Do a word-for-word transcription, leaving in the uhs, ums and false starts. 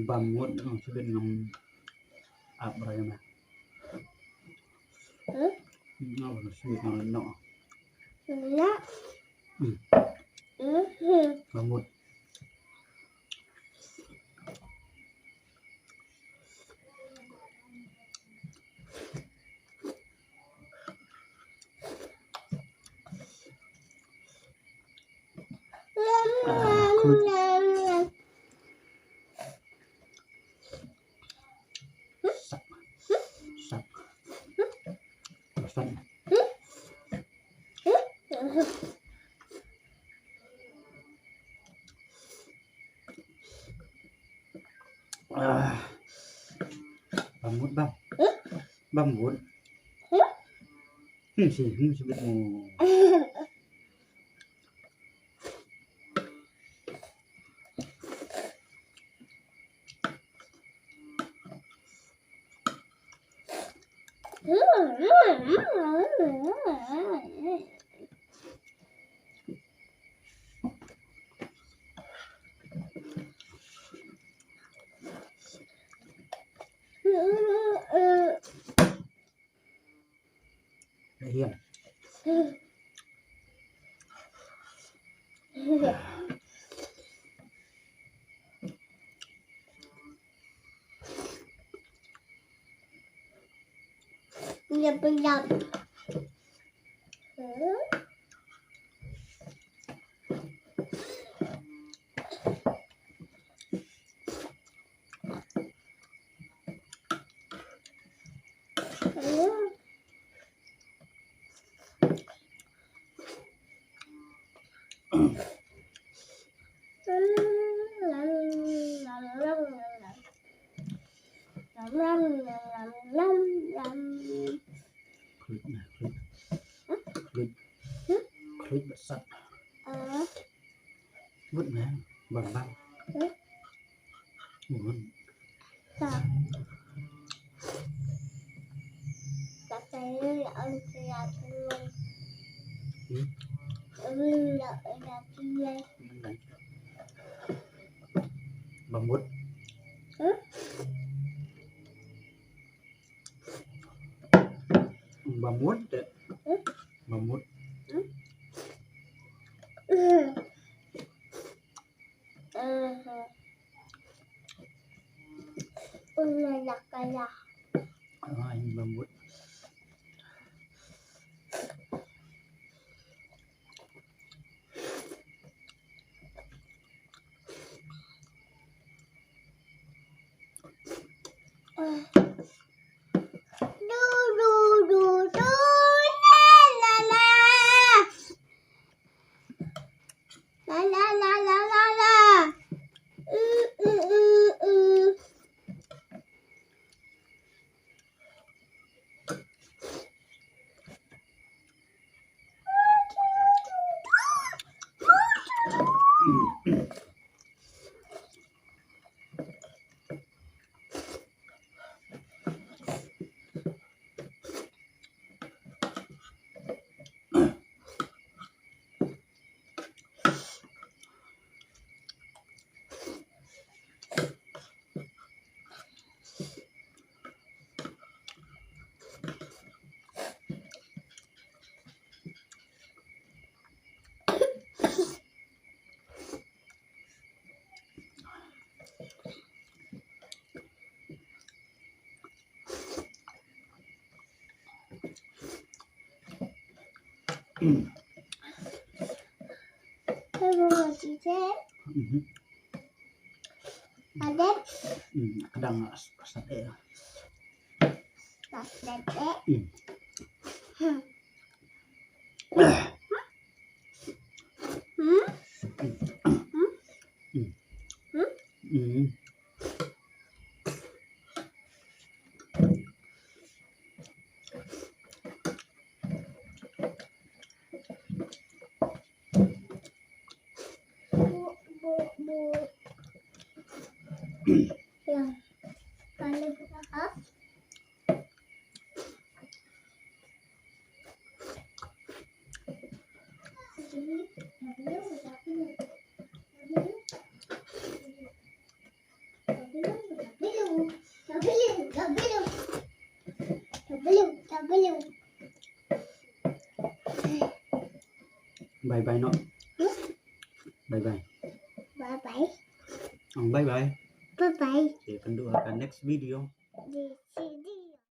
Bam ngut, ngan sibit ngam ap bra ïa me. Hmm? Ngam sibit ngam nok. Nok. Hmm. Hmm. Bam ngut. Ah, kut. Sak. Sak. Sak. Ah. Bam ngut, bam. Bam ngut. Hmm, si, hmm, si, hmm. Hiam. Nyap, nyap. Khluit na, khluit. Khluit. Khluit bad sat. Mut na, bang bang. Mut. Hmm? Bang mut. Bam mut te. Bam mut. Ai, bam mut. Du, du, du, du, la, la, la. La, la, la, la, la, la. U, u, u, u. Mhm. Adet. Hmm, kadang as-, asat eh. Asat eh. Hmm. Hmm. Hmm. Hmm. Hmm. Hmm. Hmm. Hmm. Ya. Kalau kita ha? Bye bye noh. Bye bye. Bye bye. Ong bye bye. Bye bye. Okay, pynduh ha ka next video.